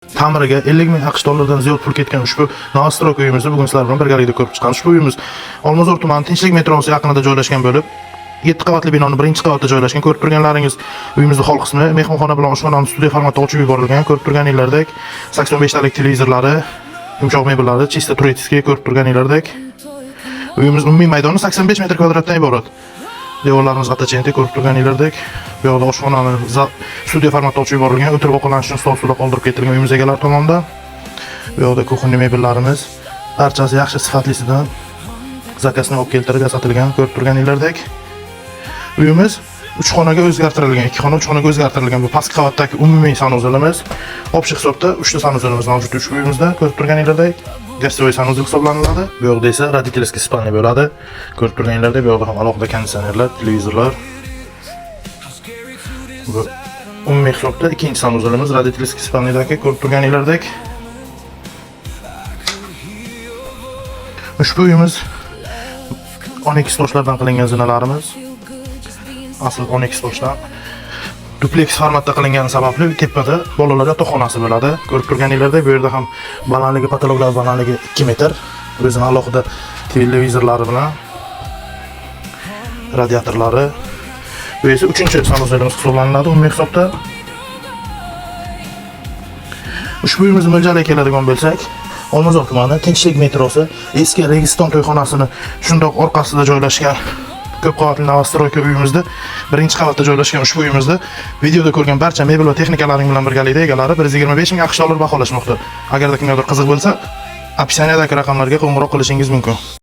Ta'miriga 50 ming AQSh dollaridan ziyod pul ketgan ushbu новостройка uyimizni bugun sizlar bilan birgalikda ko'rib chiqamiz. Ushbu uyimiz Olmazor tumani Tinchlik metrosi yaqinida joylashgan bo'lib, 7 qavatli binoni birinchi qavatda joylashgan. Ko'rib turganlaringiz, uyimizni hol qismi mehmonxona bilan oshxonani studiya formatida ochib yuborilgan. Ko'rib turganinglardek, 85 talik televizorlari, yumshoq mebellari, чисто турецкий. Ko'rib turganinglardek, uyimiz umumiy maydoni 85 metr kvadratdan iborat. Devorlarimiz оттечение. Ko'rib turganinglardek, bu yoqda oshxonani studiya formatida ochib yuborilgan, o'tirib ovqatlanish uchun stol stullar qoldirib ketilgan uyimiz egalari tomonidan. Bu yoqda кухонный mebellarimiz, barchasi yaxshi sifatlisidan заказ ni olib keltirib yasatilgan. Ko'rib turganinglardek, uyimiz 3 xonaga o'zgartirilgan, 2 xona 3 xonaga o'zgartirilgan. Bu pastki qavatdagi umumiy санузел imiz. Общий hisobda 3 ta санузел imiz mavjud ushbu uyimizda. Ko'rib turganinglardek, гостевой санузел hisoblaniladi. Bu yoqda esa родительский спальня bo'ladi. Ko'rib turganinglardek, bu yoqda ham alohida konditsionerlar, televizorlar. Bu umumiy hisobda ikkinchi санузел imiz родительский спальня dagi. Ko'rib turganinglardek, ushbu uyimiz 12 toshlardan qilingan, zinalarimiz asl 12 toshdan. Dupleks formatda qilingani sababli tepada bolalar yotoqxonasi bo'ladi. Ko'rib turganinglardek, bu yerda ham balandligi, потолок lar balandligi 2 metr, o'zini alohida televizorlari bilan, radiatorlari. Bu esa uchinchi санузел imiz hisoblaniladi umumiy hisobda. Ushbu uyimiz mo'ljaliga keladigan bo'lsak, Olmazor tumani Tinchlik metrosi eski Registon to'yxonasini shundoq orqasida joylashgan ko'p qavatli новостройка uyimizda, birinchi qavatda joylashgan ushbu uyimizda videoda ko'rgan barcha mebel va texnikalaring bilan birgalikda egalari 125 ming AQSh dollar baholashmoqda. Agarda kimgadir qiziq bo'lsa, описание dagi raqamlarga qo'ng'iroq qilishingiz mumkin.